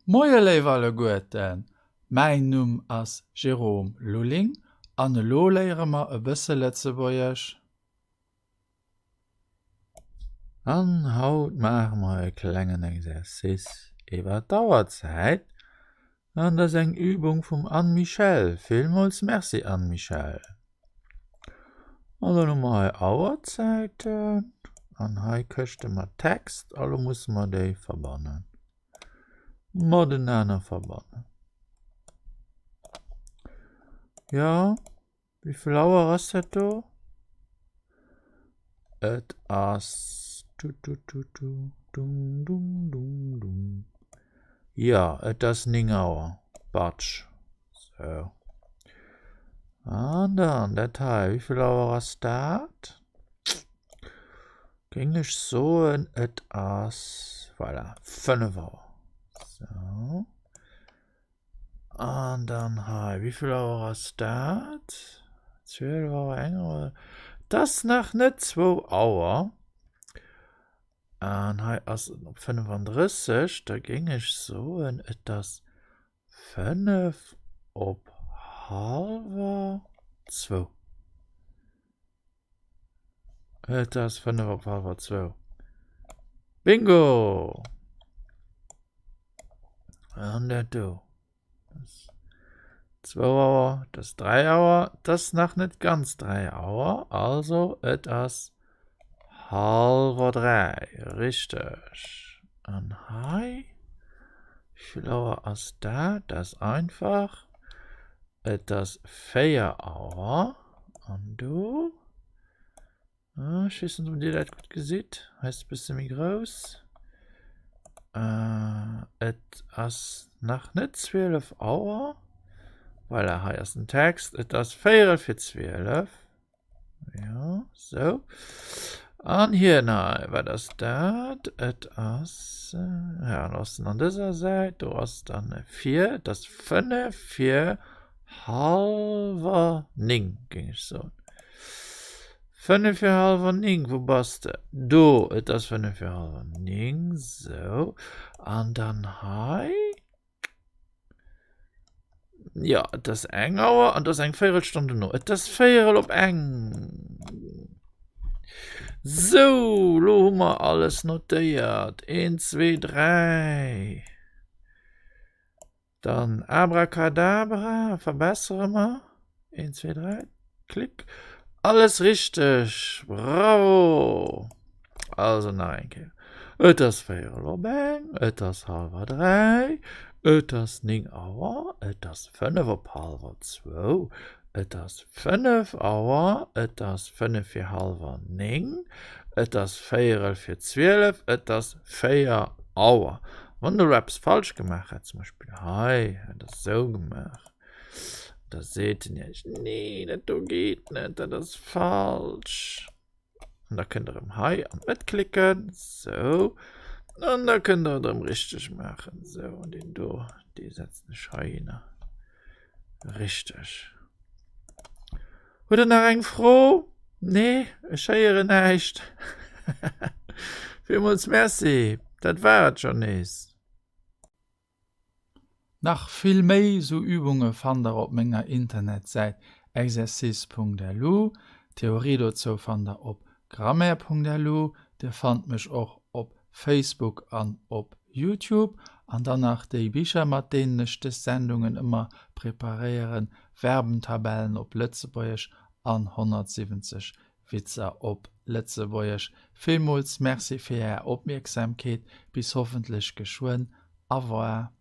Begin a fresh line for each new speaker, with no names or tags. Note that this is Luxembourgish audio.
Moie léif alleguerten, mäin Numm ass Jérôme Lulling an elo léiere mer e bësse Lëtzebuergesch.
An haut maache mer e klengen Exercice iwwer d'Auerzäit an dat ass eng Übung vum Anne-Michèle. Villmools Merci Anne-Michèle. An dann hu mer hei Auerzäiten an hei Këschte mat Text a lo musse mer déi verbannen. Matenaner verbannen. Jo, wéi vill Auer ass dat do? Et ass du du du du dung dung dung dung. Jo, et ass 9 Auer. Batsch. Sou. An dann dat hei, wéi vill Auer ass dat? Géing ech soen, et ass, voilà, 5 Auer. Sou. An dann hei, wéi vill Auer ass dat? 12 Auer, eng Auer. Et ass nach net zwou Auer. An hei ass et op 35, da géing ech soen, et ass 5 op hallwer zwou. Et ass 5 op hallwer zwou. Bingo! An dat do. Zwou Auer, dat ass 3 Auer, dat ass nach net ganz 3 Auer, also et ass hallwer 3, richteg. An hei, wéi vill Auer ass dat? Dat ass einfach, et ass 4 Auer. An do, Ech weess net, ob Dir dat gutt gesitt. Hei ass e bësse méi grouss. Et ass nach net 12 Auer. Voilà, hei ass den Text. Et ass véierel fir 12. Jo, sou. An hien hei, wat ass dat? Et ass, ja, an ass en an dëser Säit. Do ass dann vir, et ass fënnef vir hallwer 9, géing ech soen. 5 fir hallwer 9, wou bass de? Do, et ass 5 fir hallwer 9, sou. An dann hei. Jo, et ass eng Auer an et ass eng Véierelstonn dono. Et ass véierel op eng. Sou, lo hu mer alles notéiert. Eent, zwee, dräi. Dann Abracadabra, verbessere mer. 1, 2, 3, klick. Alles richteg! Bravo! Also nach eng Kéier. Et ass véierel op eng, et ass hallwer 3, et ass 9 Auer, et ass 5 op hallwer zwou, et ass 5 Auer, et ass 5 fir hallwer 9, et ass véierel fir 12, et ass 4 Auer. Wann der elo eppes falsch gemaach hätt, zum Beispill hei, hätt der esou gemaach, da seet en iech, nee, dat do geet net, dat ass falsch. An da kënnt der erëm hei an d'Mëtt klicken, sou, an da kënnt der et erëm richteg maachen. Sou, an deen do, dee setzen ech heihinner. Richteg. Hutt der nach eng Fro? Nee, ech héieren näischt. Villmools Merci, dat war et schonn nees.
Nach vill méi sou Übunge fannt der op menger Internetsäit exercice.lu. D'Theorie dozou fannt der op grammaire.lu. Dir fannt mech och op Facebook an op Youtube. An dann nach déi Bicher mat deenen ech des Sendungen ëmmer preparéieren, Verbentabellen op Lëtzebuergesch an 170 Witzer op Lëtzebuergesch. Villmools Merci fir Är Opmierksamkeet. Bis hoffentlech geschwënn. Au revoir.